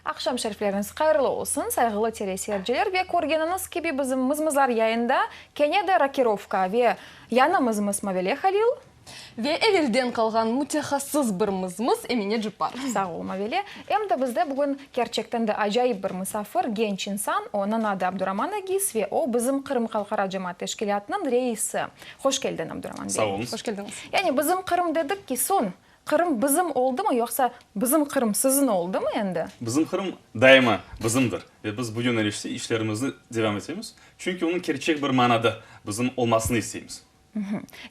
Aqşam şerifleriñiz hayırlı olsun, sayğılı teleseyirciler ve körgeniñiz kibi bizim Mızmızlar yayında kene de rokirovka ve yañı mızmız Mavile Halil. Ve evelden qalğan mütehassıs bir mızmız Emine Ceppar. Sağ ol, Mavile. Em de bizde bugün kerçekten de acayip bir musafir, genç insan, onıñ adı Abduraman Egiz ve o bizim Qırım Halqara Cemaat Teşkilâtınıñ reisi. Hoş keldiñ, Abduraman bey. Sağ oluñız. Hoş keldiñiz. Yani bizim Qırım dedik ki, soñ Qırım bizim oldımı, yoqsa bizim Qırım siziñ oldımı endi? Bizim Qırım daima bizimdir ve biz bu yönelişte işlerimizni devam etemiz, çünki onıñ kerçek bir manada bizim olmasını isteymiz.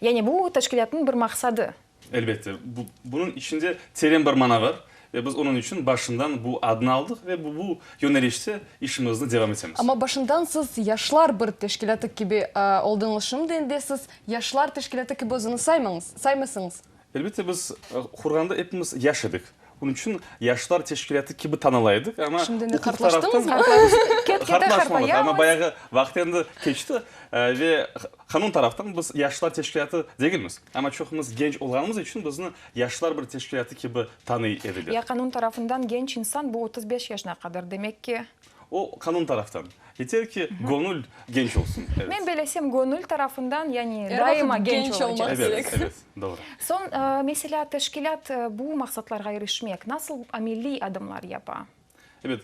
Yani bu teşkilâtnıñ bir maqsadı. Elbette, bunıñ içinde teren bir mana bar ve biz onıñ içün başından bu adnı aldıq ve bu yönelişte işimizni devam etemiz. Amma başından siz yaşlar bir teşkilâtı kibi oldıñız, şimdi endi siz yaşlar teşkilâtı kibi özüni saymañız, saymasıñız. Elbette, biz qurğanda epimiz yaş edik. Onıñ içün yaşlar teşkilâtı kibi tanıla edik, amma Şimdi endi uquq qartlaştıñızmı? taraftan Ket-kete qartlaşmadıq, amma qartayamız. bayağı vaqıt endi keçti ve qanun taraftan biz yaşlar teşkilâtı degilmiz. Amma çoqumız genç olğanımız içün bizni yaşlar bir teşkilâtı kibi tanıy ediler. Ya qanun tarafından genç insan bu 35 yaşına qadar, demek ki. O, qanun taraftan. Yeter ki, göñül genç olsun. Evet. Men belesem, göñül tarafından, yani Er daima vaqıt genç genç olmaq olacaq. kerek. Evet, evet, doğru. Soñ, meselâ, teşkilât bu maqsatlarğa irişmek nasıl ameliy adımlar yapa? Evet,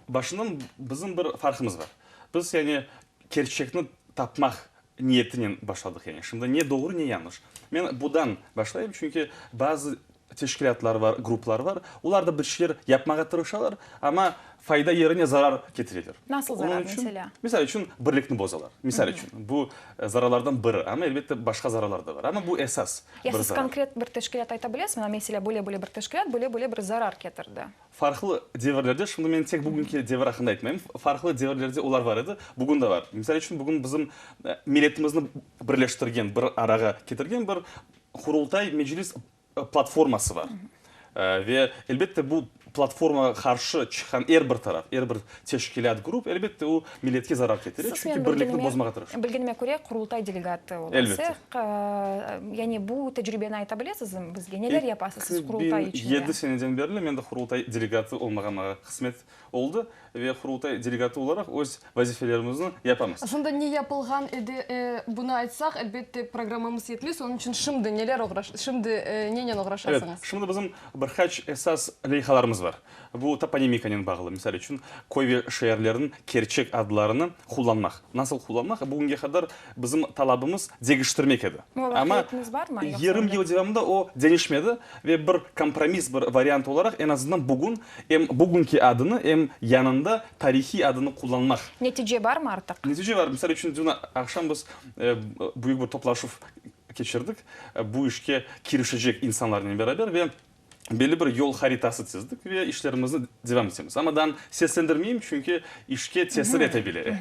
başından bizim bir farqımız bar. Biz, yani, kerçekni tapmaq niyetinen başladıq, yani. Şimdi ne doğru, ne yañlış. Men budan başlayım, çünki bazı teşkilâtlar bar, gruplar bar, olar da bir şeyler yapmağa tırışalar, amma fayda yerine zarar ketireler. Nasıl zarar, meselâ? Misal içün, birlikni bozalar. Misal içün, bu zararlardan biri, amma elbette başqa zararlar da bar, amma bu esas Ya bir siz zarar. konkret bir teşkilât ayta bilesiñizmi? Mına, meselâ, böyle-böyle bir teşkilât böyle-böyle bir zarar ketirdi. Farqlı devirlerde, şimdi men tek bugünki devir aqqında aytmayım, farqlı devirlerde olar bar edi, bugün de bar. Misal içün, bugün bizim milletimizni birleştirgen, bir arağa ketirgen bir Qurultay, Meclis platforması bar. Ve, elbette, bu platformağa qarşı çıqqan er bir taraf, er bir teşkilât, grup, elbette, o milletke zarar ketire, Siz, çünki men birlikni bilgenime, bozmağa tırışa. bilgenime köre, Qurultay delegatı olasız. Elbette. Yani bu tecribeni ayta bilesizmi bizge? Neler yapasız siz Qurultay içinde? 2007 seneden berli men de Qurultay delegatı olmağa maña qısmet oldı ve Qurultay delegatı olaraq öz vazifelerimizni yapamız. Aslında ne yapılğan edi, bunı aytsaq, elbette, programmamız yetmez, onıñ içün şimdi neler oğraş, şimdi nenen oğraşasıñız? Evet, şimdi bizim bir qaç esas leyhalarımız bar. Bu toponimikanen bağlı, misal içün, köy ve şeerlerniñ kerçek adlarını qullanmaq. Nasıl qullanmaq? Bugünge qadar bizim talabımız degiştirmek edi. Amma Muvafaqiyetiniz barmı? Yoqsa yarım yıl devamında o deñişmedi ve bir kompromiss, bir variant olaraq eñ azından bugün em bugünki adını, em yanında tarihiy adını qullanmaq. Netice barmı artıq? Netice bar. Misal içün, dün aqşam biz büyük bir toplaşuv keçirdik, bu işke kirişecek insanlarnen beraber ve belli bir yol haritası tizdik ve işlerimizni devam etemiz. Amma daa seslendirmeyim, çünki işke tesir ete bile.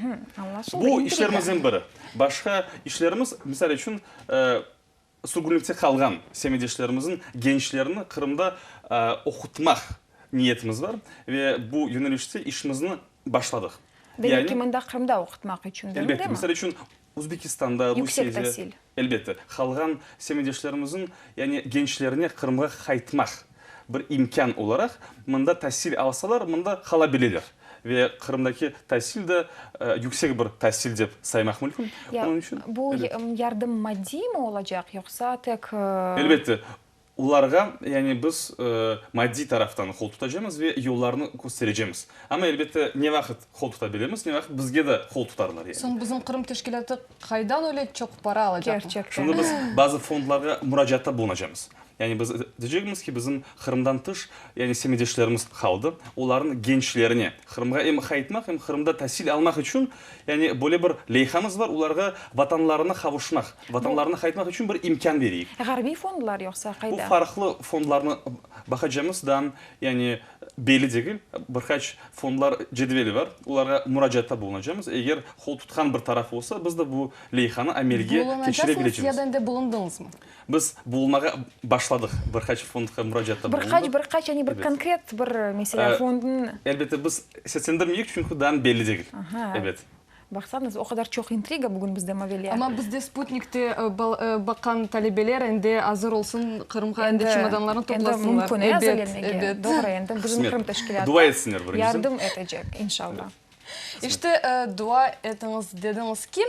Bu işlerimizden biri. Başqa işlerimiz, misal içün, sürgünlikte qalğan semetdeşlerimizniñ gençlerini Qırımda oqutmaq niyetimiz bar ve bu yönelişte işimizni başladıq. Demek ki, mında Qırımda oqutmaq içün, değil mi? Elbette. Misal içün, Uzbekistanda, Yüksek Rusiyede, tasil. elbette, qalğan semetdeşlerimizniñ, yani gençlerine Qırımğa qaytmaq bir imkân olaraq, mında tasil alsalar, mında qala bileler. Ve Qırımdaki tasil de yüksek bir tasil dep saymaq mümkün. Ya, Onıñ içün, bu elbette. yardım maddiymi olacaq, yoqsa tek. Elbette. Olarğa, yani biz maddiy taraftan qol tutacamız ve yollarnı kösterecemiz. Amma, elbette, ne vaqıt qol tuta bilemiz, ne vaqıt bizge de qol tutarlar, yani. Soñ bizim Qırım teşkilâtı qaydan öyle çoq para alacaq? Kerçekten. Şimdi biz bazı fondlarğa muracaatta bulunacamız. Yani biz deycekmiz ki, bizim Qırımdan tış, yani semetdeşlerimiz qaldı, olarnıñ gençlerine Qırımğa em qaytmaq, em Qırımda tasil almaq içün, yani böyle bir leyhamız bar, olarğa vatanlarına qavuşmaq, vatanlarına qaytmaq içün bir imkân bereyik. Ğarbiy fondlar yoqsa Bu qayda? farqlı fondlarnı baqacamız, daa yani belli degil, bir qaç fondlar cedveli bar, olarğa muracaatta bulunacamız, eger qol tutqan bir taraf olsa, biz de bu leyhanı amelge keçire Bulunacasıñız bilecemiz. ya da endi bulundıñızmı? Biz bulunmağa başladıq, bir qaç fondqa muracaatta Bir qaç, bulundıq. bir qaç, yani bir Elbette. konkret bir, meselâ, fondnıñ. Elbette, biz seslendirmeyik, çünki daa belli degil. Aha. Ebet. Baqsañız, o qadar çoq intriga bugün bizde, Mavile. Amma bizde sputnikte baqqan talebeler endi azır olsun, Qırımğa endi çemodanlarını toplasınlar. Endi mümkün, e, azırlenmege. Doğru, endi bizim Qırım teşkilâtı Dua etsinler birinciden. yardım etecek, inşallah. İşte, dua etiñiz dediñiz ki,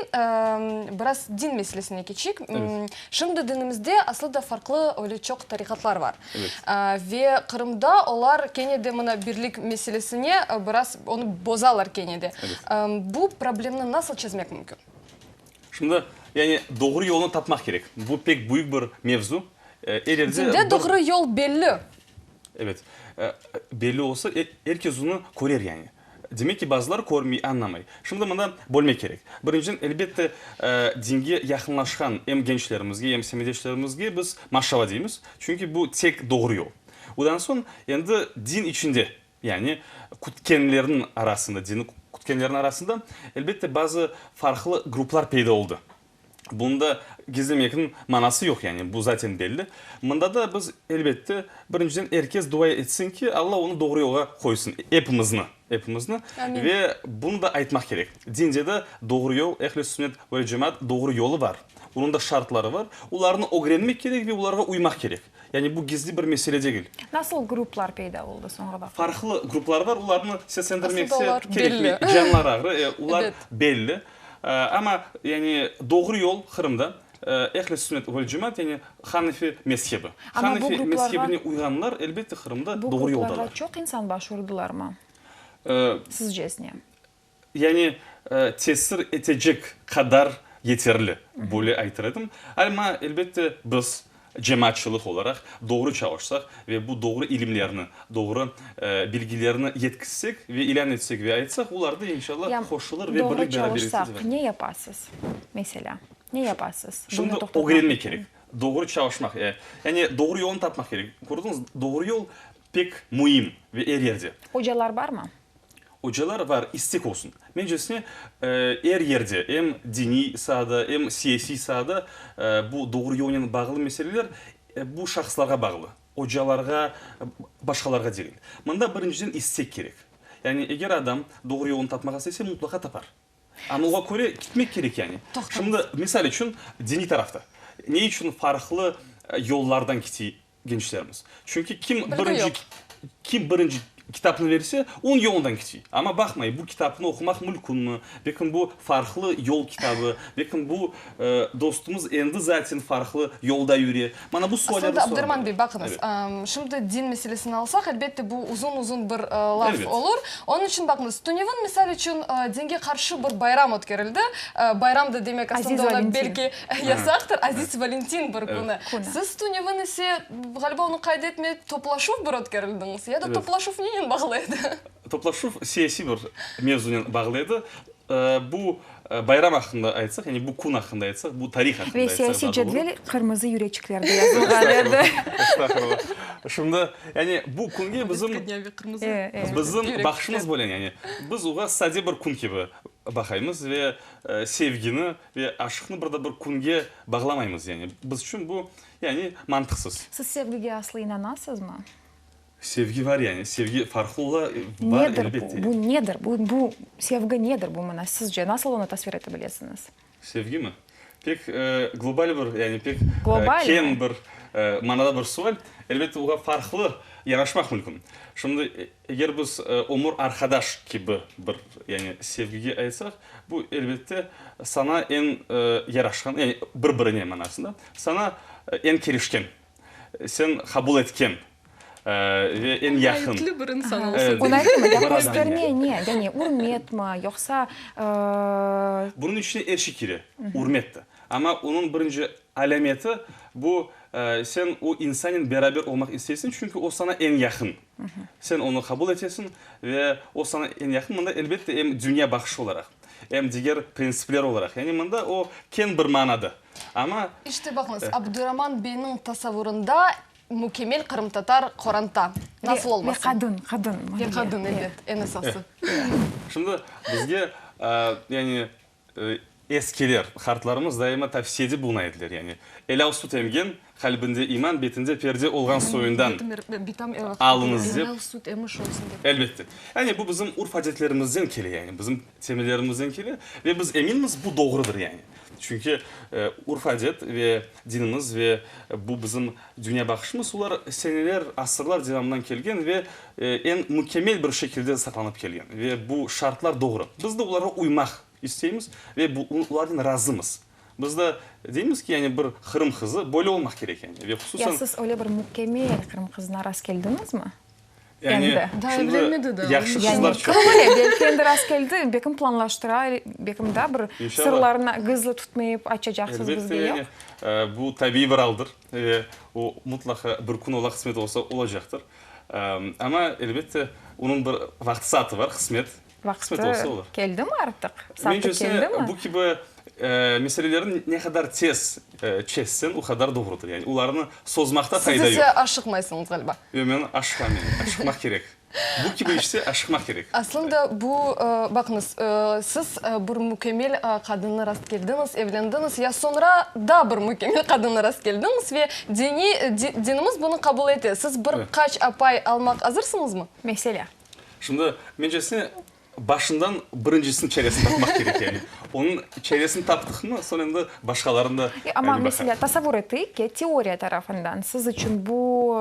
biraz din meselesine keçeyik. Şimdi dinimizde aslı da farqlı öyle çoq tariqatlar bar. Ve Qırımda olar kene de mına birlik meselesine biraz onı bozalar kene de. Bu problemni nasıl çezmek mümkün? Şimdi, yani doğru yolnı tapmaq kerek. Bu pek büyük bir mevzu. Er yerde Dinde doğru yol belli. Evet. Belli olsa, er kes onı körer yani. Demek ki, bazıları körmey, añlamay. Şimdi mında bölmek kerek. Birinciden, elbette, dinge yaqınlaşqan em gençlerimizge, em semetdeşlerimizge biz maşala deymiz. Çünki bu tek doğru yol. Odan soñ, endi din içinde, yani kütkenlerniñ arasında, dini kütkenlerniñ arasında, elbette, bazı farqlı gruplar peyda oldı. Bunda gizlemekniñ manası yoq, yani bu zaten belli. Mında da biz, elbette, birinciden er kes dua etsin ki, Alla onı doğru yolğa qoysın, epimizni, epimizni. Amin. Ve bunı da aytmaq kerek, dinde de doğru yol, ehl-i sünnet vel cemaat doğru yolu bar, onıñ da şartları bar, olarnı ögrenmek kerek ve olarğa uymaq kerek. Yani bu gizli bir mesele degil. Nasıl gruplar peyda oldı soñra vaqıt? Farqlı gruplar bar, olarnı seslendirmek Aslında olar kerekmey, belli. canlar ağrı, e, olar Ebet. belli. Amma, yani, doğru yol Qırımda, ehl-i sünnet vel cemaat, yani Hanefi mezhebi. Amma bu Hanefi gruplarğa mezhebine uyğanlar, elbette, Qırımda bu doğru gruplarğa yoldalar. çoq insan başvurdılarmı, sizcesine? Yani, tesir etecek qadar yeterli, böyle aytır edim. Amma, elbette, biz, cemaatçılıq olaraq, doğru çalışsaq ve bu doğru ilimlerni, doğru bilgilerni yetkizsek ve ilân etsek ve aytsaq, olar da, inşallah, qoşulır ve Doğru birlik beraberlikte çalışsaq, devam ne yapasız, meselâ? Ne yapasız? Bunı Şimdi toqtatmaq ögrenmek içün. kerek, doğru çalışmaq, yani doğru yolnı tapmaq kerek. Kördiñiz, doğru yol pek müim ve er yerde. Ocalar barmı? Ocalar bar, istek olsun. Mencesine, er yerde, em diniy saada, em siyasiy saada bu doğru yolnen bağlı meseleler bu şahıslarğa bağlı, ocalarğa, başqalarğa degil. Mında birinciden istek kerek. Yani eger adam doğru yolnı tapmağa istese, mutlaqa tapar. Amma oña köre kitmek kerek yani. Şimdi, misal içün, diniy tarafta. Ne içün farqlı yollardan kite gençlerimiz? Çünki kim birinci, kim birinci kitapnı verse, onıñ yolundan kite. Amma baqmay, bu kitapnı oqumaq mülkünmi, belkim bu farqlı yol kitabı, belkim bu dostumız endi zaten farqlı yolda yüre. Mana bu suallerni Aslında, Abdurman sormalı. bey, baqıñız, şimdi din meselesini alsaq, elbette, bu uzun-uzun bir laf Elbet. olur. Onıñ içün, baqıñız, tünevin, misal içün, dinge qarşı bir bayram ötkerildi. Bayram da demek, Aziz aslında, ona Valentin. belki yasaqtır, Aziz Valentin bir künü. Künü. Siz tünevin ise, ğaliba, onı qayd etmey, toplaşuv bir ötkerildiñiz. Ya da Evet. toplaşuv nenen bağlı edi? Toplaşuv siyasiy bir mevzunen bağlı edi. Bu bayram aqqında aytsaq, yani bu kün aqqında aytsaq, bu tarih aqqında Ve aytsaq siyasiy daa doğru. cedvel qırmızı yüreçiklerde yazılğan edi. Estağfurullah. Şimdi, yani bu künge bizim, bizim baqışımız böyle, yani biz oğa sade bir kün kibi baqaymız ve sevgini ve aşıqnı bir de bir künge bağlamaymız, yani biz içün bu, yani mantıqsız. Siz sevgige aslı inanasızmı? Sevgi var yani, sevgi farqlı ola, bar Nedir elbette. bu, bu nedir, bu, bu sevgi nedir, bu mına sizce, nasıl onı tasvir ete bilesiñiz? Sevgimi? Pek global bir, yani pek Global keñ mi? bir manada bir sual. Elbette, oña farqlı yanaşmaq mümkün. Şimdi, eger biz ömür arqadaş kibi bir, yani sevgige aytsaq, bu, elbette, saña eñ yaraşqan, yani bir-birine manasında, saña eñ kelişken. Sen qabul etken ve eñ yaqın. Layıqlı bir insan olsun. Onı aytma, ya kösterme, ne, yani ürmetmi, yoqsa. Bunıñ içine er şey kire, ürmet de. Amma onıñ birinci alâmeti, bu, sen o insannen beraber olmaq isteysiñ, çünki o saña eñ yaqın. Sen onı qabul etesiñ ve o saña eñ yaqın. Mında, elbette, em dünya baqışı olaraq, em diger printsipler olaraq, yani mında o keñ bir manada. Amma. İşte baqıñız, Abduraman beyniñ tasavurında mükemmel qırımtatar qoranta nasıl olması? Ve qadın, qadın. Ve qadın, ebet, eñ esası. Şimdi bizge, yani, eskiler, qartlarımız daima tavsiyede buluna ediler, yani, elâl süt emgen. Qalbinde iman, betinde perde olğan soyundan alıñız dep. Elbette. Yani bu bizim urf-adetlerimizden kele, yani bizim temellerimizden kele ve biz eminmiz, bu doğrudır, yani. Çünki urf-adet ve dinimiz ve bu bizim dünyabaqışımız, olar seneler, asırlar devamından kelgen ve eñ mükemmel bir şekilde saqlanıp kelgen. Ve bu şartlar doğru. Biz de olarğa uymaq isteymiz ve olarnen razımız. Biz de deymiz ki, yani bir qırım qızı böyle olmaq kerek, yani, ve hususan. Ya siz öyle bir mükemmel qırım qızına rast keldiñizmi? Yani, Endi. Daa evlenmedi daa. Yahşı qızlar çoq. Kim bile, belki endi rast keldi, bekim planlaştıra, bekim daa bir İnşallah. sırlarını gizli tutmayıp açacaqsız Elbette, bizge, yoq? yani, bu tabiiy bir aldır ve o mutlaqa bir kün ola qısmet olsa olacaqtır. Amma, elbette, onıñ bir vaqtı-saatı var, qısmet. Qısmet olsa Vaqtı olur. keldimi artıq? Saatı Mencese, keldimi? bu kibi meselelerni ne qadar tez çezseñ, o qadar doğrudır. Yani olarnı sozmaqta Siz fayda ise yoq. aşıqmaysıñız, ğaliba. Yoq, men aşıqam, yani. Aşıqmaq kerek. Bu kibi işte aşıqmaq kerek. Aslında bu, baqıñız, siz bir mükemmel qadınnı rast keldiñiz, evlendiñiz, ya soñra daa bir mükemmel qadınnı rast keldiñiz ve diniy, dinimiz bunı qabul ete. Siz bir qaç apay almaq azırsıñızmı? Meselâ. Şimdi, mencesine, başından birincisiniñ çaresini tapmaq kerek, yani. Onıñ çaresini taptıqmı, soñ endi başqalarını da, Yoq, amma, yani, meselâ, baqar. tasavvur eteyik ki, teoriya tarafından siz içün bu,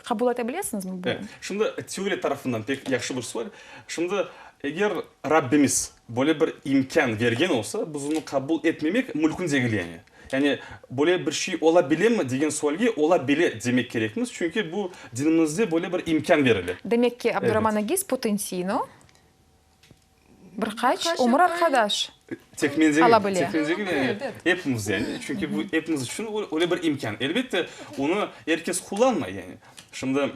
qabul ete bilesiñizmi bu? Evet. Şimdi, teoriya tarafından pek yahşı bir sual. Şimdi, eger Rabbimiz böyle bir imkân bergen olsa, biz onı qabul etmemek mülkün degil, yani. Yani, böyle bir şey ola bilemi degen sualge ola bile demek kerekmiz, çünki bu dinimizde böyle bir imkân berile. Demek ki, Abduraman Agiz potentsiyno bir qaç ömür arqadaş Tek men degil, ala bile. tek men degil, yani epimiz, yani, çünki bu epimiz içün öyle bir imkân. Elbette, onı er kes qullanmay, yani. Şimdi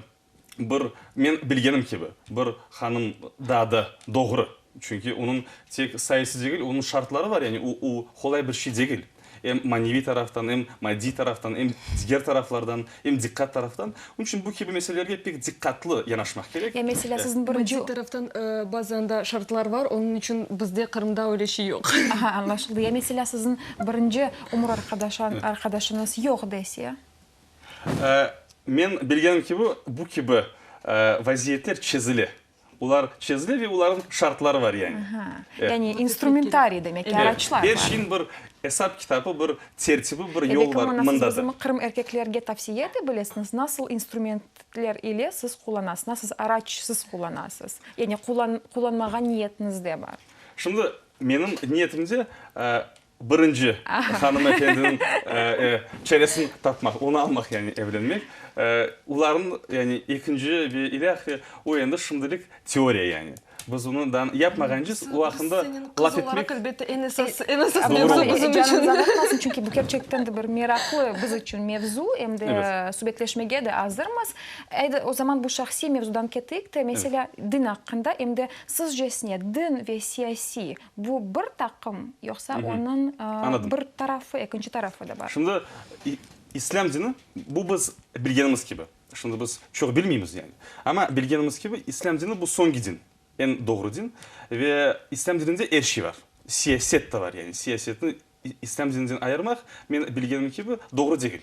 Bir, men bilgenim kibi, bir hanım daa da doğru, çünki onıñ tek sayısı degil, onıñ şartları var, yani o, o qolay bir şey degil, em maneviy taraftan, em maddiy taraftan, em diger taraflardan, em diqqat taraftan. Onıñ içün bu kibi meselelerge pek diqqatlı yanaşmaq kerek. Ya meselâ, siziñ birinci. Maddiy taraftan bazı anda şartlar var, onıñ içün bizde Qırımda öyle şey yoq. Aha, añlaşıldı. Ya meselâ, siziñ birinci ömür arqadaşıñız yoq dese? Men bilgenim kibi, bu kibi vaziyetler çezile. Olar çezile ve olarnıñ şartları var yani. Yani instrumentariy demek ki, araçlar var. Er şeyniñ bir esap-kitabı, bir tertibi, bir yolu var mında da. Siz bizim qırım erkeklerge tavsiye ete bilesiñiz, nasıl instrumentler ile siz qullanasız, nasıl araç siz qullanasız, yani qullanmağa niyetiñiz de bar? Şimdi menim niyetimde Birinci hanımefendiniñ çaresini tapmaq, onı almaq, yani evlenmek. Olarnıñ, yani ekinci ve ilâhre, o endi şimdilik teoriya, yani. Biz onı daa yapmağancız, o aqqında laf etmek. Qız olaraq, elbette, eñ esas, eñ esas mevzu bizim içün. Canıñız ağırtmasın, çünki bu kerçekten de bir meraqlı biz içün mevzu, em de subetleşmege de azırmız. Aydı, o zaman bu şahsiy mevzudan keteyik de, meselâ, din aqqında, em de sizcesine din ve siyasiy Bu bir taqım, yoqsa onıñ bir tarafı, ekinci tarafı da bar? Şimdi İslâm dini, bu biz bilgenimiz kibi, şimdi biz çoq bilmeymiz yani, amma bilgenimiz kibi İslâm dini bu soñki din, eñ doğru din ve İslâm dininde er şey bar, siyaset de bar yani, siyasetni İslâm dininden ayırmaq, men bilgenim kibi, doğru degil.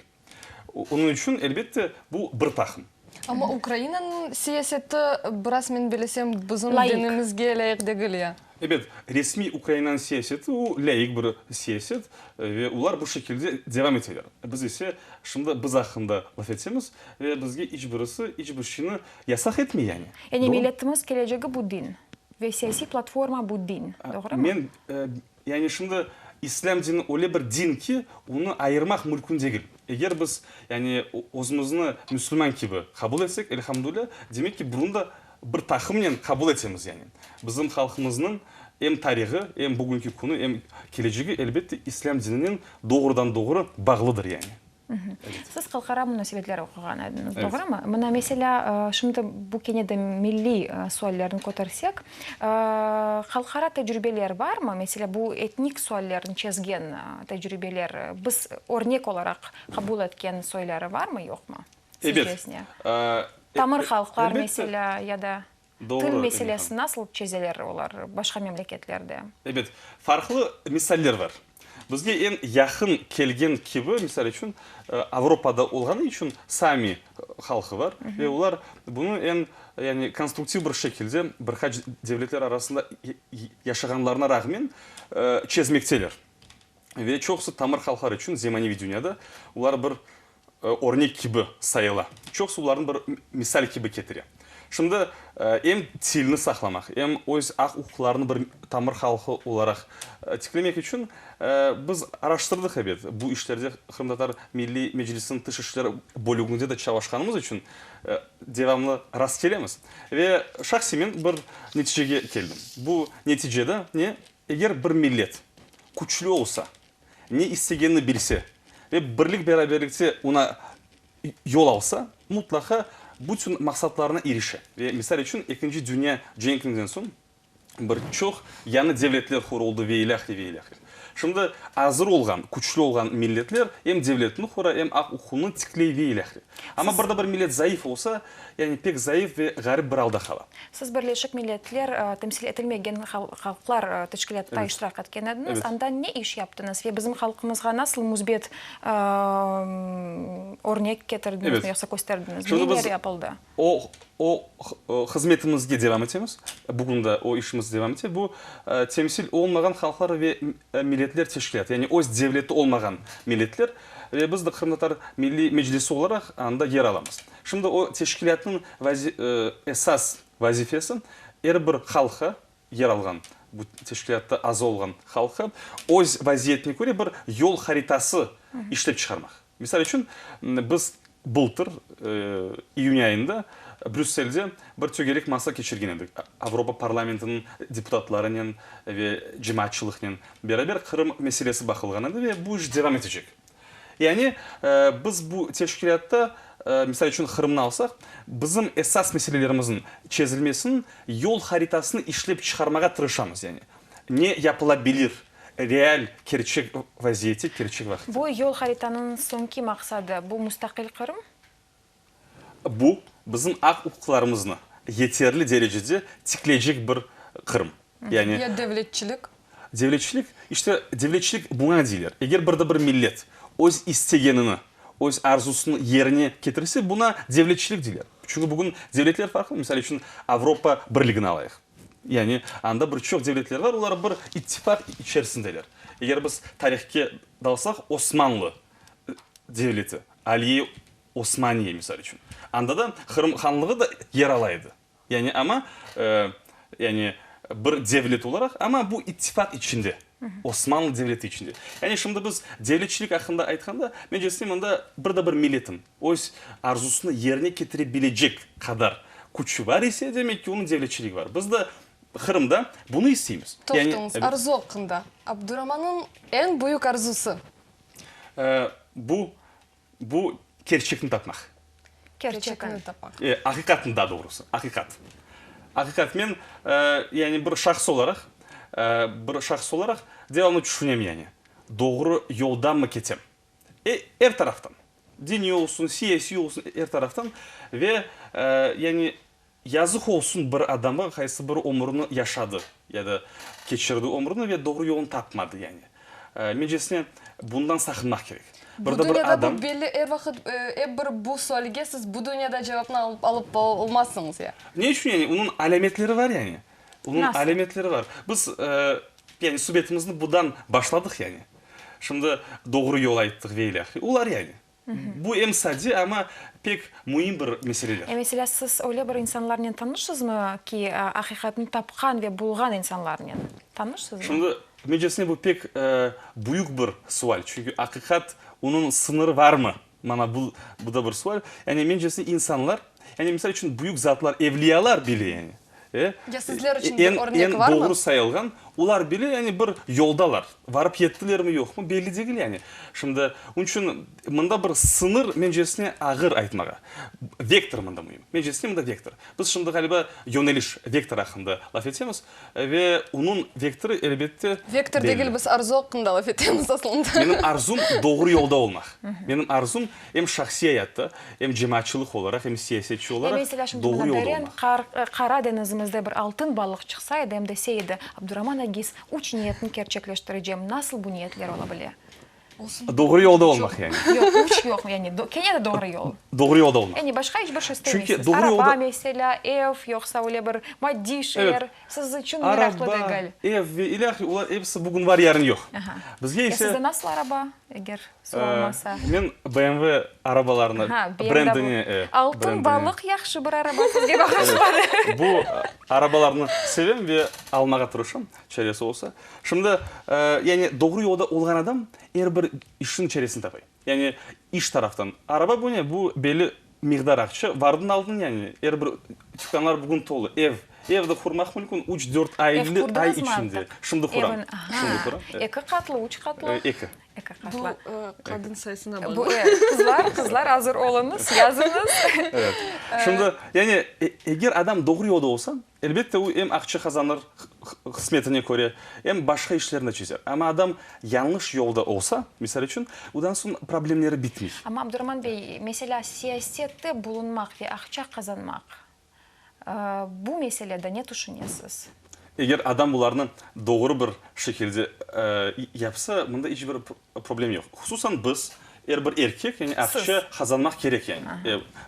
Onıñ içün, elbette, bu bir taqım. Amma Ukrainanıñ siyaseti biraz, men bilesem, bizim dinimizge lâyıq degil ya. Ebet, resmiy Ukrainanıñ siyaseti, o, lâyıq bir siyaset ve olar bu şekilde devam eteler. Biz ise şimdi biz aqqında laf etemiz ve bizge iç birisi iç bir şeyni yasaq etmey yani. Yani milletimiz kelecegi bu din ve siyasiy platforma bu din, doğrumı? Men Yani şimdi İslâm dini öyle bir din ki, onı ayırmaq mülkün degil. Eger biz, yani özümizni müslüman kibi qabul etsek, elhamdülilâ, demek ki, bunı da bir taqımnen qabul etemiz yani. Bizim halqımıznıñ em tarihı, em bugünki künü, em kelecegi, elbette, İslâm dininen doğrudan-doğru bağlıdır yani. Siz halqara munasebetler oquğan ediñiz, doğrumı? Mına, meselâ, şimdi bu kene de milliy suallerni kötersek, halqara tecrübeler barmı? Meselâ, bu etnik suallerni çezgen tecrübeler, biz örnek olaraq qabul etken soyları barmı, yoqmı, sizcesine? Tamır halqlar, meselâ, ya da til meselesini nasıl çezeler olar başqa memleketlerde? Ebet, farqlı misaller bar. Bizge eñ yaqın kelgen kibi, misal içün, Avropada olğanı içün Sami halqı bar ve olar bunı eñ, yani, konstruktiv bir şekilde bir qaç devletler arasında yaşağanlarına rağmen çezmekteler. Ve çoqusı tamır halqlar içün zemaneviy dünyada olar bir örnek kibi sayıla. Çoqusı olarnı bir misal kibi ketire. Şimdi em tilni saqlamaq, em öz aq-uquqlarını bir tamır halqı olaraq tiklemek içün biz araştırdıq, ebet, bu işlerde Qırımtatar Milliy Meclisiniñ tış işler bölüginde de çalışqanımız içün devamlı rastkelemiz. Ve şahsiy men bir neticege keldim. Bu neticede ne? Eger bir millet küçlü olsa, ne istegenini bilse ve birlik-beraberlikte oña yol alsa, mutlaqa bütün maqsatlarına irişe. Ve, misal içün, Ekinci dünya cenkinden soñ bir çoq yañı devletler quruldı ve ilâhre, ve ilâhre. Şimdi azır olğan, küçlü olğan milletler em devletini qura, em aq-uquqını tikley ve ilâhre. Amma bir de bir millet zayıf olsa, yani pek zayıf ve ğarip bir alda qala. Siz Birleşik Milletler temsil etilmegen halqlar teşkilâtta iştirak etken ediñiz. Anda ne iş yaptıñız ve bizim halqımızğa nasıl müsbet örnek ketirdiñizmi yoqsa kösterdiñiz? Neler yapıldı? O, o hızmetimizge devam etemiz. Bugün de o işimiz devam ete. Bu, temsil olmağan halqlar ve milletler teşkilâtı, yani öz devleti olmağan milletler. Ve biz de Qırımtatar Milliy Meclisi olaraq anda yer alamız. Şimdi o teşkilâtnıñ esas vazifesi, er bir halqqa, yer alğan, bu teşkilâtta aza olğan halqqa öz vaziyetine köre bir yol haritası işlep çıqarmaq. Misal içün, biz bıltır iyün ayında Brüsselde bir tögerek masa keçirgen edik, Avropa parlamentiniñ deputatlarınen ve cemaatçılıqnen beraber Qırım meselesi baqılğan edi ve bu iş devam etecek. Yani, biz bu teşkilâtta, misal içün, Qırımnı alsaq, bizim esas meselelerimizniñ çezilmesiniñ yol haritasını işlep çıqarmağa tırışamız. Yani, ne yapılabilir real, kerçek vaziyette, kerçek vaqıtta. Bu yol haritanıñ soñki maqsadı, bu mustaqil Qırım? Bu, bizim aq-uquqlarımıznı yeterli derecede tikleycek bir Qırım. Yani. Ya devletçilik? Devletçilik, işte, devletçilik buña deyler. Eger bir de bir millet öz istegenini, öz arzusını yerine ketirse, buña devletçilik deyler. Çünki bugün devletler farqlı. Misal içün, Avropa Birligini alayıq. Yani, anda bir çoq devletler bar, olar bir ittifaq içerisindeler. Eger biz tarihke dalsaq, Osmanlı devleti, Aliye Osmaniye, misal içün, anda da Qırım hanlığı da yer ala edi. Yani, amma, yani, bir devlet olaraq, amma bu ittifaq içinde, Osmanlı devleti içinde. Yani, şimdi biz devletçilik aqqında aytqanda, mencesine, mında bir de bir milletin öz arzusını yerine ketire bilecek qadar küçü bar ise, demek ki, onıñ devletçiligi bar. Biz de Qırımda bunı isteymiz. Yani, Toqtañız, arzu aqqında. Abduramannıñ eñ büyük arzusı? Bu, Bu kerçekni tapmaq. Kerçekni tapmaq. Aqiqatnı daa doğrusı, aqiqat. Aqiqat. Men, yani bir şahs olaraq, bir şahs olaraq devamlı tüşünem, yani, doğru yoldanmı ketem? Er taraftan, diniy olsun, siyasiy olsun, er taraftan ve, yani, Yazıq olsun bir adamğa, qaysı bir ömürini yaşadı ya da keçirdi ömürini ve doğru yolun tapmadı, yani. Mencesine, bundan saqınmaq kerek. Bu Bir de bir dünyada bu adam. belli, er vaqıt, ep bir bu sualge siz bu dünyada cevapnı alıp alıp olmazsıñız ya. Ne içün yani? Onıñ alâmetleri var yani. Onıñ Nasıl? alâmetleri var. Biz, yani subetimizni budan başladıq yani. Şimdi doğru yol ayttıq ve ilâhre. Olar yani. Bu em sade, amma pek müim bir meseleler. E, meselâ, siz öyle bir insanlarnen tanışsızmı ki, aqiqatnı tapqan ve bulğan insanlarnen tanışsızmı? Şimdi, mencesine, bu pek büyük bir sual, çünki aqiqat, onıñ sıñırı barmı? Mana bu, bu da bir sual. Yani, mencesine, insanlar, yani, misal içün, büyük zatlar, evliyalar bile, yani, E, Ya sizler içün bir örnek varmı? Eñ doğru sayılğan, olar bile yani bir yoldalar. Varıp yettilermi, yoqmı, belli degil yani. Şimdi, onıñ içün mında bir sıñır mencesine ağır aytmağa. Vektor mında müim. Mencesine mında vektor. Biz şimdi, ğaliba, yöneliş, vektor aqqında laf etemiz. Ve onıñ vektorı, elbette, Vektor belli. degil, biz arzu aqqında laf etemiz aslında. Menim arzum, doğru yolda olmaq. Menim arzum, em şahsiy ayatta, em cemaatçılıq olaraq, em siyasetçi Ya olaraq meselâ şimdi doğru mına yolda Deren olmaq. Qara deñizimizde bir altın balıq çıqsa edi, em dese edi, Abduraman aca. Egiz üç niyetni kerçekleştirecem. Nasıl bu niyetler ola bile? Doğru yolda olmaq yani. Yoq, üç yoq, yani kene de doğru yol. Doğru yolda olmaq. Yani başqa iç bir şey istemeysiz. Araba, meselâ, ev, yoqsa öyle bir maddiy şeyler siz içün meraqlı degil. Araba, ev ve ilâhre, olar episi bugün var, yarın yoq. Bizge ise. Ya sizde nasıl araba, eger sorulmasa? Men BMW arabalarını, brendini. Altın balıq yahşı bir araba sizge bağışladı. Bu arabalarnı sevem ve almağa tırışam, çaresi olsa. Şimdi, yani doğru yolda olğan adam er bir işniñ çaresini tapa. Yani iş taraftan. Araba bu ne? Bu belli miqdar aqça. Vardın aldın yani. Er bir tükânlar bugün tolu. Ev. Ev de qurmaq mümkün üç, dört ay içinde. Şimdi quram. Şimdi quram. Eki qatlı, üç qatlı? Eki. Eki qatlı. Bu qadın sayısına bağlı. Qızlar, qızlar azır oluñız, yazıñız. Evet. Şimdi, yani eger adam doğru yolda olsa, Elbette, o em aqça qazanır, qısmetine köre, em başqa işlerini çezer. Amma adam yañlış yolda olsa, misal içün, ondan soñ problemleri bitmey. Amma, Abduraman bey, meselâ, siyasette bulunmaq ve aqça qazanmaq, bu meselede ne tüşünesiz? Eger adam bularnı doğru bir şekilde yapsa, mında iç bir Problem yoq. Hususan biz, er bir erkek, yani aqça qazanmaq kerek, yani.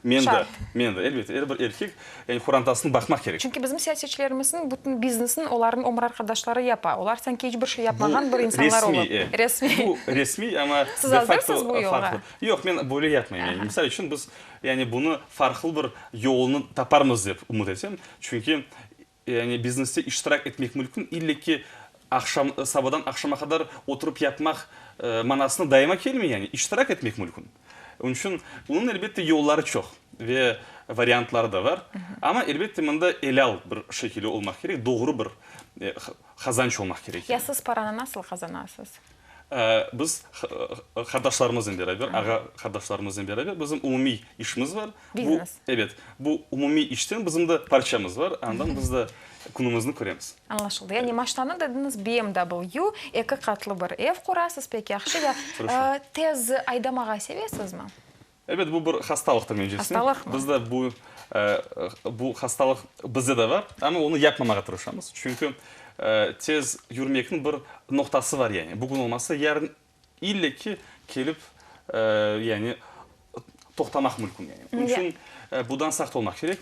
Men de, men de, elbette, er bir erkek, yani qorantasını baqmaq kerek. Çünki bizim siyasetçilerimizniñ bütün biznesini olarnıñ ömür arqadaşları yapa. Olar sanki iç bir şey yapmağan bir insanlar olıp. Resmiy. Bu resmiy, amma Siz azırsız bu yolğa? Yoq, men böyle yapmayım. Yani, misal içün, biz, yani bunı farqlı bir yolunı taparmız dep ümüt etem. Çünki Yani bizneste iştirak etmek mülkün, ille ki aqşam, sabadan aqşama qadar oturıp yapmaq manasına daima kelmey, yani iştirak etmek mülkün. Onıñ içün onıñ elbette yolları çoq ve variantları da bar. Amma elbette mında elâl bir şekili olmaq kerek, doğru bir qazanç olmaq kerek. Ya siz paranı nasıl qazanasız? Biz qardaşlarımıznen beraber, ağa qardaşlarımıznen beraber bizim umumiy işimiz bar. Biznes. Ebet. Bu umumiy işten bizim de parçamız bar, andan biz de künümizni köremiz. Añlaşıldı. Yani maşnanı dediñiz, BMW, eki qatlı bir ev qurasız, pek yahşı. Ya tez aydamağa sevesizmi? Ebet, bu bir hastalıqtır mencesine. Hastalıqmı? Bizde bu, bu hastalıq bizde de bar, amma onı yapmamağa tırışamız. Çünki tez yürmekniñ bir noqtası bar yani. Bugün olmasa, yarın ille ki kelip, yani toqtamaq mümkün yani. Onıñ içün budan saqt olmaq kerek.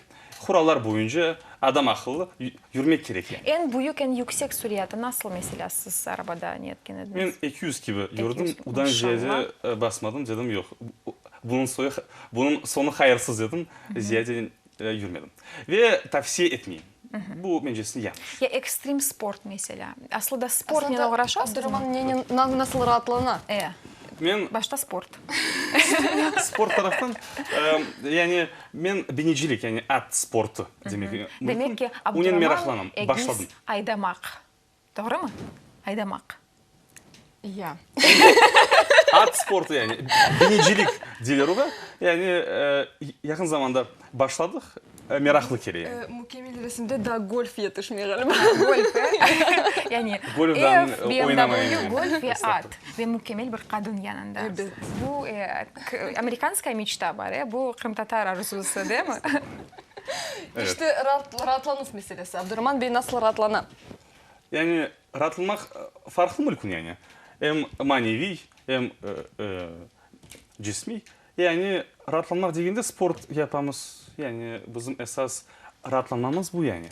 Qurallar boyunca adam aqıllı yürmek kerek yani. Eñ büyük, eñ yüksek süriyatı nasıl, meselâ, siz arabada ne etken ediñiz? Men 200 kibi yürdim, udan ziyade basmadım, dedim, yoq, bunıñ soyu, bunıñ soñu hayırsız dedim, ziyade yürmedim. Ve tavsiye etmeyim. Bu, mencesine, yañlış. Ya ekstrem sport, meselâ? Aslı da sportnen oğraşasızmı? Abduraman nenen, nasıl raatlana? E. Men. Başta sport. Sport taraftan, yani men binicilik, yani at sportı demek mümkün. Demek ki, Onen Abduraman meraqlanam, egiz başladım. aydamaq. Doğrumı? Aydamaq. Ya. At sportı, yani binicilik deyler oğa. Yani yaqın zamanda başladıq. Meraqlı kele yani. Mükemmel resimde daa golf yetişmey ğaliba. Golf, e? Yani Golfdan ev, oynamayım BMW, golf ve at. Ve mükemmel bir qadın yanında. Ebet. Bu amerikanskaya meçta bar, e? Bu qırımtatar arzusı, değil mi? İşte raatlanuv meselesi. Abduraman bey nasıl raatlana? Yani raatlanmaq farqlı mülkün yani. Em maneviy, em cismiy. Yani raatlanmaq degende sport yapamız, yani bizim esas raatlanmamız bu yani.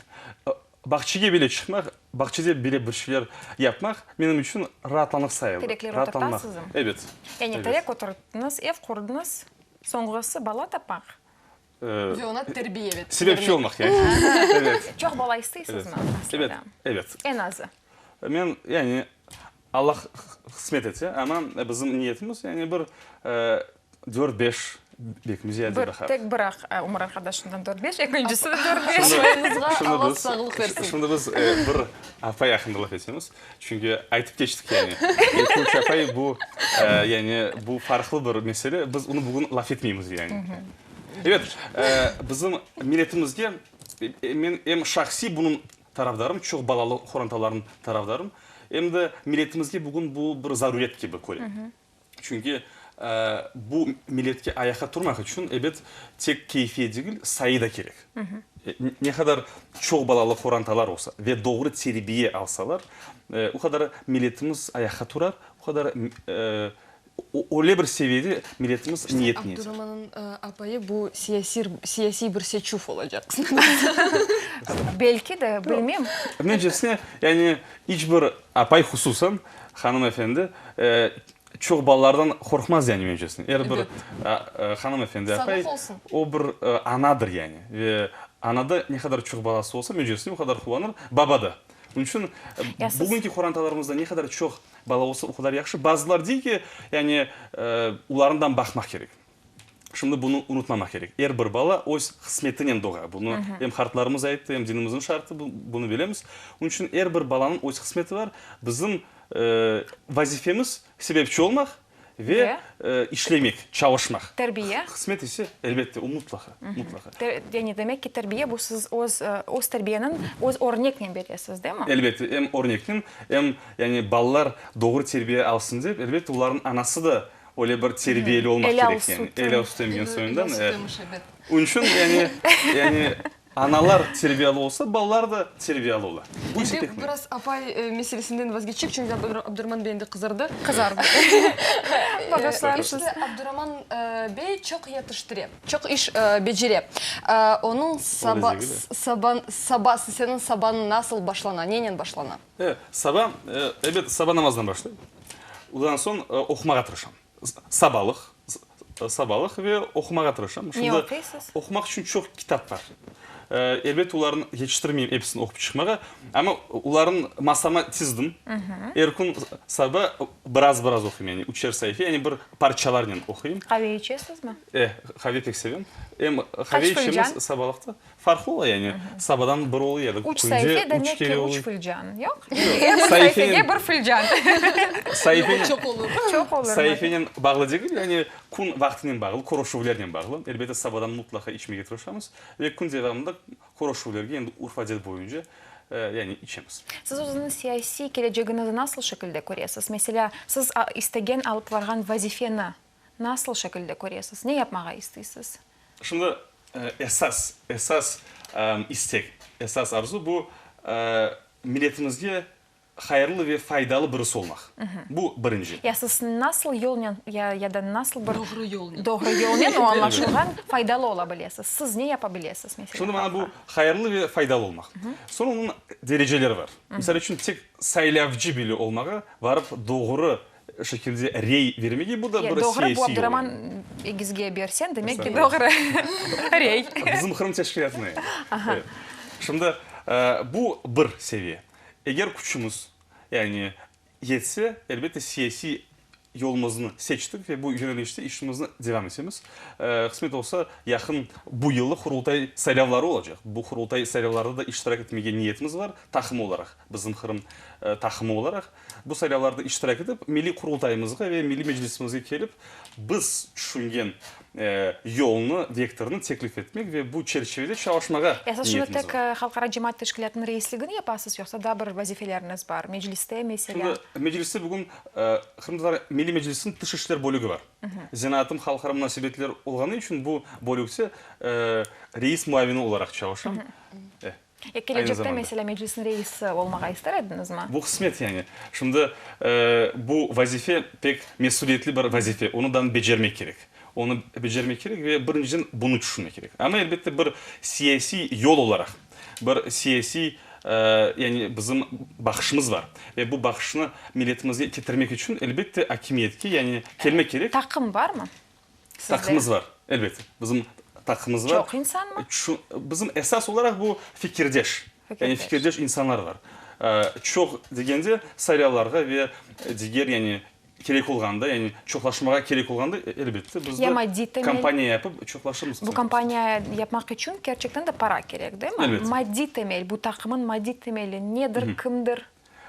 Bağçege bile çıqmaq, bağçede bile bir şeyler yapmaq menim içün raatlanıq sayılır. Terekler oturtasızmı? Ebet. Yani terek oturttıñız, ev qurdıñız, soñğusı bala tapmaq? Ve oña terbiye bermek. Sebepçi olmaq yani. Ebet. Çoq bala isteysizmi aslında? Ebet, ebet. Eñ azı? Men yani Allah qısmet etse, amma bizim niyetimiz, yani bir dört-beş belki ziyade daha. Bir, tek bir ömür arqadaşından dört-beş, ekincisi de dört-beş. Soyuñızğa Allah sağlıq bersin. Şimdi biz bir apay aqqında laf etemiz, çünki aytıp keçtik yani, eki-üç apay bu, yani bu farqlı bir mesele, biz onı bugün laf etmeymiz yani. Evet, bizim milletimizge men em şahsiy bunıñ Tarafdarım, çoq balalı qorantalarnıñ tarafdarım. Em de milletimizge bugün bu bir zaruret kibi körem. Çünki bu milletke ayaqta turmaq içün, ebet, tek keyfiyet degil, sayı da kerek. Ne qadar çoq balalı qorantalar olsa ve doğru terbiye alsalar, o qadar milletimiz ayaqqa turar, o qadar öyle bir seviyede milletimiz niyetine yeter. Abduramannıñ apayı bu siyasiy bir seçüv olacaq. Belki de, bilmem. Mencesine, yani iç bir apay, hususan hanımefendi, Çoq balalardan qorqmaz yani mencesine. Er bir hanım efendi, apay, o bir anadır yani. Ve anada ne qadar çoq balası olsa, mencesine o qadar quvanır, baba da. Onıñ içün bugünki qorantalarımızda ne qadar çoq bala olsa, o qadar yahşı. Bazılar dey ki, yani olarından baqmaq kerek. Şimdi bunı unutmamaq kerek. Er bir bala öz qısmetinen doğa. Bunı em qartlarımız ayttı, em dinimizniñ şartı, bunı bilemiz. Onıñ içün er bir balanıñ öz qısmeti bar. Bizim vazifemiz sebepçi olmaq ve işlemek, çalışmaq. Terbiye. Qısmet ise, elbette, o mutlaqa, mutlaqa. Yani demek ki, terbiye bu siz öz, öz terbiyeniñ öz örneknen beresiz, değil mi? Elbette, em örneknen, em yani balalar doğru terbiye alsın dep, elbette, olarnıñ anası da Öyle bir terbiyeli olmaq kerek yani. Elâl süt emgen soyundan. Onıñ içün yani, yani analar terbiyalı olsa, balalar da terbiyalı ola. Bu ise pek müim. Biraz apay meselesinden vazgeçeyik, çünki Abduraman bey endi qızardı. Qızardı. İşte Abduraman bey çoq yetiştire, çoq iş becere. Onıñ saba, saba, sabası, seniñ sabañ nasıl başlana, nenen başlana? Saba, ebet, saba namazından başlay. Ondan soñ oqumağa tırışam. Sabalıq, sabalıq ve oqumağa tırışam. Ne oquysız? Oqumaq içün çoq kitap bar. Elbet, olarnı yetiştirmeyim episini oqup çıqmağa, amma olarnı masama tizdim. Er kün saba biraz-biraz oquyım, yani üçer saife, yani bir parçalarnen oquyım. Qave içesizmi? E, qave pek sevem. Em qave içemiz sabalıqta. Farqlı ola yani, sabadan bir ola ya da Üç künde saife üç demek ki kere ola. üç filcan, yoq? Er bir saifege bir filcan. Saifenen, Çoq olur. Çoq olur. Saifenen bağlı degil, yani kün vaqtınen bağlı, körüşüvlernen bağlı. Elbette, sabadan mutlaqa içmege tırışamız ve kün devamında körüşüvlerge endi urf-adet boyunca yani içemiz. Siz özüñiz siyasiy kelecegiñizni nasıl şekilde köresiz? Meselâ, siz istegen alıp varğan vazifeni Nasıl şekilde köresiz? Ne yapmağa isteysiz? Şimdi esas, esas istek, esas arzu bu, milletimizge hayırlı ve faydalı birisi olmaq. Bu birinci. Ya siz nasıl yolnen ya, ya da nasıl bir Doğru yolnen. doğru yolnen, o añlaşılğan, faydalı ola bilesiz? Siz ne yapa bilesiz, meselâ, Şimdi mana bu halqqa? hayırlı ve faydalı olmaq. Soñra onıñ dereceleri bar. Misal içün, tek saylavcı bile olmağa, varıp doğru şekilde rey vermege, bu da bir Doğru, bu siyasiy yol. Abduraman egizge berseñ, demek ki, doğru rey. Bizim Qırım teşkilâtına yani. Evet. Şimdi bu bir seviye. Eger küçümiz, yani yetse, elbette, siyasiy yolumıznı seçtik ve bu yönelişte işimizni devam etemiz. Qısmet olsa, yaqın bu yılı Qurultay saylavları olacaq. Bu Qurultay saylavlarında da iştirak etmege niyetimiz bar, taqım olaraq, bizim Qırım taqımı olaraq. Bu saylavlarda iştirak etip, Milliy Qurultayımızğa ve Milliy Meclisimizge kelip, biz tüşüngen yolnı, vektornı teklif etmek ve bu çerçivede çalışmağa Esas şunı niyetimiz tek bar. Halqara cemaat teşkilâtınıñ reisligini yapasız, yoqsa daa bir vazifeleriñiz bar, Mecliste, meselâ? Şimdi Mecliste bugün Qırımtatar Milliy Meclisiniñ tış işler bölügi bar. Zenaatım halqara munasebetler olğanı içün bu bölükte reis muavini olaraq çalışam. Ya kelecekte, meselâ, Meclisniñ reisi olmağa ister ediñizmi? Bu qısmet yani. Şimdi bu vazife pek mesüliyetli bir vazife, onı dan becermek kerek. Onı becermek kerek ve birinciden bunı tüşünmek kerek. Amma, elbette, bir siyasiy yol olaraq, bir siyasiy, yani bizim baqışımız bar ve bu baqışnı milletimizge ketirmek içün, elbette, akimiyetke, yani kelmek kerek. Taqım barmı? Sizde? Taqımız bar, elbette. Bizim taqımız bar. Çoq insanmı? Bizim esas olaraq bu fikirdeş, yani fikirdeş insanlar bar. Çoq degende, saylavlarğa ve diger, yani kerek olğanda, yani çoqlaşmağa kerek olğanda, elbette, biz de kampaniya yapıp çoqlaşırmız. Bu kampaniya yapmaq içün kerçekten de para kerek, değil mi? Elbette. Maddiy temel, bu taqımın maddiy temeli nedir, kimdir?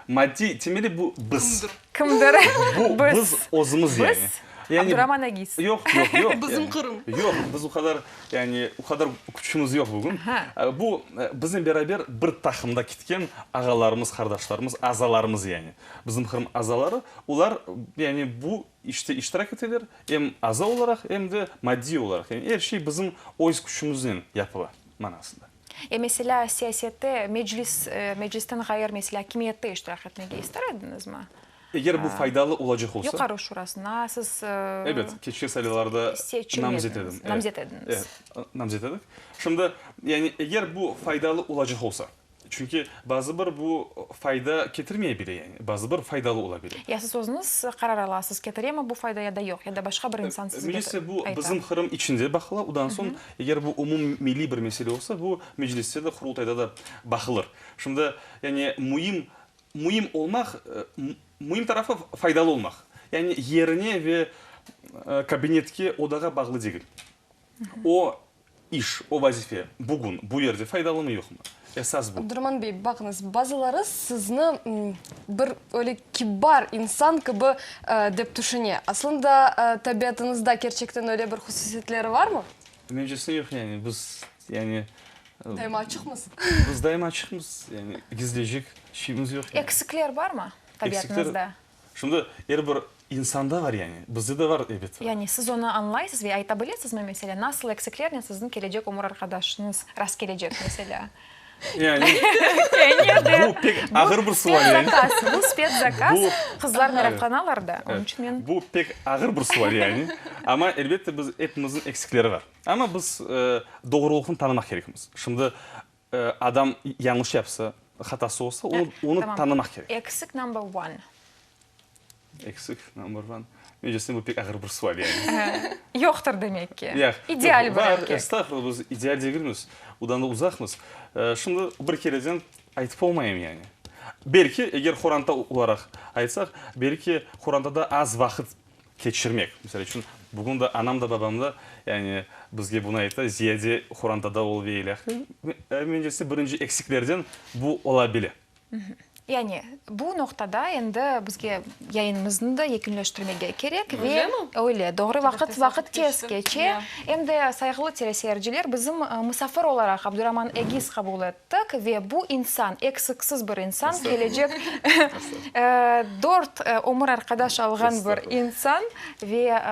Maddiy temeli bu biz. Kimdir? Bu biz özümiz yani. Biz, Abduraman Agiz. Yoq, yoq, yoq. Bizim Qırım. Yoq, biz o qadar, yani o qadar küçümiz yoq bugün. Bu biznen beraber bir taqımda ketken ağalarımız, qardaşlarımız, azalarımız yani. Bizim Qırım azaları, olar yani bu işte iştirak eteler, em aza olaraq, em de maddiy olaraq. Yani er şey bizim öz küçümiznen yapıla manasında. Ya, meselâ, siyasette, meclis, meclisten ğayır, meselâ, akimiyette iştirak etmege ister ediñizmi? Eger bu faydalı olacaq olsa. Yuqarı Şurasına siz Ebet, keçken saylavlarda namzet edim. Namzet ediñiz. Evet, namzet edik. Şimdi, yani, eger bu faydalı olacaq olsa, çünki bazı bir bu fayda ketirmey bile, yani, bazı bir faydalı ola bile. Ya siz özüñiz qarar alasız, ketiremi bu fayda ya da yoq, ya da başqa bir insan sizge ayta? Mecliste bu bizim Qırım içinde baqıla, ondan soñ, eger bu umummilliy bir mesele olsa, bu Mecliste de, Qurultayda da baqılır. Şimdi, yani, müim Müim olmaq, müim tarafı faydalı olmaq. Yani yerine ve kabinetke, odağa bağlı degil. O iş, o vazife bugün bu yerde faydalımı, yoqmı? Esas bu. Abduraman bey, baqıñız, bazıları sizni bir öyle kibar insan kibi dep tüşüne. Aslında tabiatıñızda kerçekten öyle bir hususiyetleri varmı? Mencesine yoq, yani biz, yani Daima açıqmız. Biz daima açıqmız, yani gizleycek şeyimiz yoq. Yani. Eksikler barmı tabiatıñızda? Şimdi er bir insanda var yani, bizde de var elbette. Yani siz onı añlaysız ve ayta bilesizmi, meselâ, nasıl eksiklernen siziñ kelecek ömür arqadaşıñız rastkelecek, meselâ? Yani bu pek ağır bir sual yani. Bu spetszakaz, bu qızlar meraqlanalar da, onıñ içün men. Bu pek ağır bir sual yani, amma elbette biz epimizniñ eksikleri var. Amma biz doğrulıqnı tanımaq kerekmiz. Şimdi adam yañlış yapsa, hatası olsa, onı tanımaq kerek. Eksik number one. Eksik number one. Mencesine bu pek ağır bir sual yani. Yoqtır demek ki. Yoq. İdeal bir erkek. Var, estağfurullah, biz ideal degilmiz. Odan da uzaqmız. Şimdi bir kereden aytıp olmayım yani. Belki, eger qoranta olaraq aytsaq, belki qorantada az vaqıt keçirmek. Misal içün, bugün de anam da, babam da, yani, bizge bunı ayta, ziyade qorantada ol ve ilâhre. Mencese, birinci eksiklerden bu ola bile. Yani, bu noqtada endi bizge yayınımıznı da yekünleştirmege kerek ve öyle, doğru, vaqıt, vaqıt tez keçe. Em de, sayğılı teleseyirciler, bizim musafir olaraq Abduraman Egiz qabul ettik ve bu insan, eksiksiz bir insan, kelecek dört ömür arqadaş alğan bir insan ve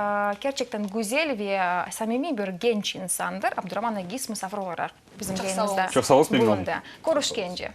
kerçekten güzel ve samimiy bir genç insandır. Abduraman Egiz musafir olaraq bizim yayınımızda Çoq sağ oluñız, memnün oldım. bulundı. Körüşkence.